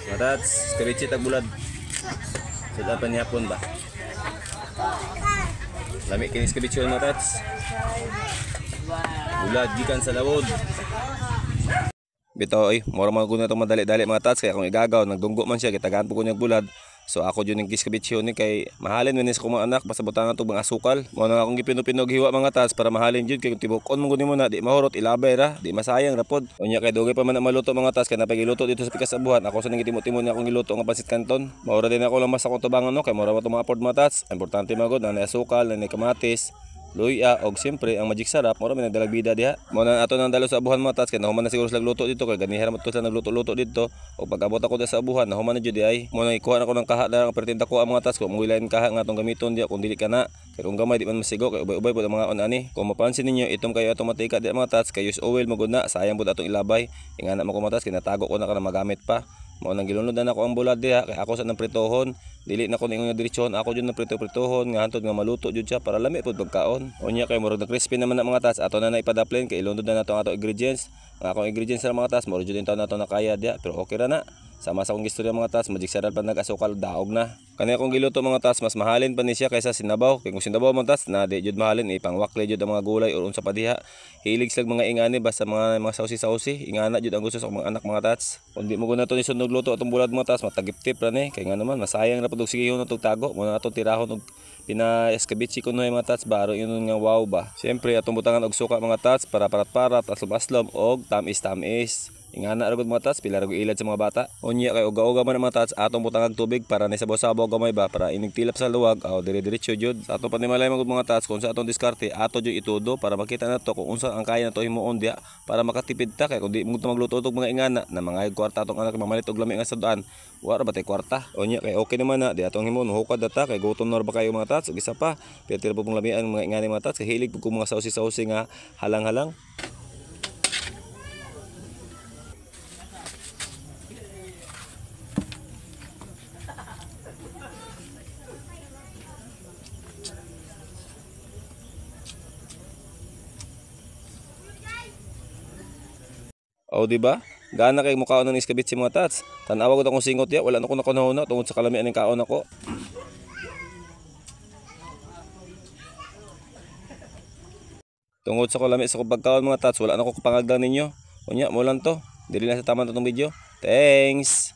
Mga tats, kabichi tag bulad. Sudan pa nihapon ba? Lami kinis kabichi mga tats. Bulad gikan sa lawod. Bitaw ay, mura man gud na itong madali-dali mga tats, kaya kung igagaw nagdunggo man siya, gitagaan po ko niyang bulad. So ako jud ning kiskabitsyo ni kay mahalin man ni sa akong mga anak basta butangan tog mga asukal. Mao na akong gipinupinog hiwa mga tats para mahalin jud kay kung tibuk-on man gud nimo na di mahurot, ilabay ra, di masayang ra pod. Unya kay dugay pa man na maluto mga tats kay napay giluto dito sa pikas sa buhat. Ako sa ning gitimo-timo niya akong giluto nga pansit canton. Mao ra din ako lamas akong tubangan no kay mura man tong mga mga tats. Importante man gud na asukal, na kamatis, luya og siyempre ang magic sarap, mura may nagdalag bida diha. Mao na ato nang dalo sa abuhan mga tats kay nahuman na siguro sila luto dito kay ganihan man to sila nagluto-luto dito. Og pag-abot ako sa abuhan nahuman na jud ay. Mao na ikuha na ko ng kaha na ang pertinta ko ang mga tats ko muwilain kaha nga atong gamiton diha kung dili ka na. Kay kung gamay di man masigo kay ubay-ubay pud ang mga on ani. Kung mapansin ninyo itom kayo atong mantika diha mga tats kay use oil mo gud na, sayang pud atong ilabay. Ingana man ko mga tats kay natago ko na kana magamit pa. Mao nang gilunod na nako ang bulad diha kay ako sa nang pritohon. Dili na ko ningon nga diretsyohon, ako jud nang prito-pritohon nga hantod nga maluto jud siya para lami pud pagkaon. Unya kay murag na crispy naman na mga tats, ato na na ipadaplin kay ilunod na nato ang ato ingredients. Ang akong ingredients ra mga tats, mura jud intaw nato nakaya diha, pero okay ra na. Sama sa akong gistorya mga tats, magic sarap pa nag-asukal daog na. Kani akong giluto mga tats, mas mahalin pa ni siya kaysa sinabaw. Kay kung sinabaw mga tats, na di jud mahalin, ipangwakle jud ang mga gulay or unsa pa diha. Hilig slag mga ingani basta mga sausi-sausi, ingana jud ang gusto sa akong mga anak mga tats. Kung di mo gud nato ni sunog luto atong bulad mga tats, matagiptip ra ni. Kay nga naman masayang ra pud og sigihon natong tago, mo na atong tirahon og pina-escabeche kuno mga tats ba, aron yun nga wow ba. Siyempre atong butangan og suka mga tats para parat-parat, aslom-aslom og tamis-tamis. Ingana ra gud mga tats, pila ra gud ilad sa mga bata. Unya kay uga-uga man ang mga tats, atong butangan tubig para ni sabaw-sabaw gamay ba, para inig tilap sa luwag, aw dire-diretso jud. Sa atong panimalay man gud mga tats, kung sa atong diskarte, ato jud itudo para makita nato kung unsa ang kaya nato himuon diha para makatipid ta. Kay kung di mo magluto og mga ingana na mga kwarta atong anak mamalit og lami nga sudan, wa ra ba tay kwarta. Unya kay okay naman na di atong himuon, hukad na ta kay gutom na ra ba kayo mga tats. Ug isa pa, pwede ra pud mong lamian mga ingani mga tats, kay hilig pud ko mga sausi-sausi nga halang-halang. O di ba? Gana kay mukaon ng iskabit si mga tats. Tan-awa gud akong singot ya, wala na ko nakunahuna tungod sa kalamian ng kaon ako. Tungod sa kalami sa pagkaon mga tats, wala na ko kapangagdan ninyo. Unya mo lang to. Dili na sa tama tong video. Thanks.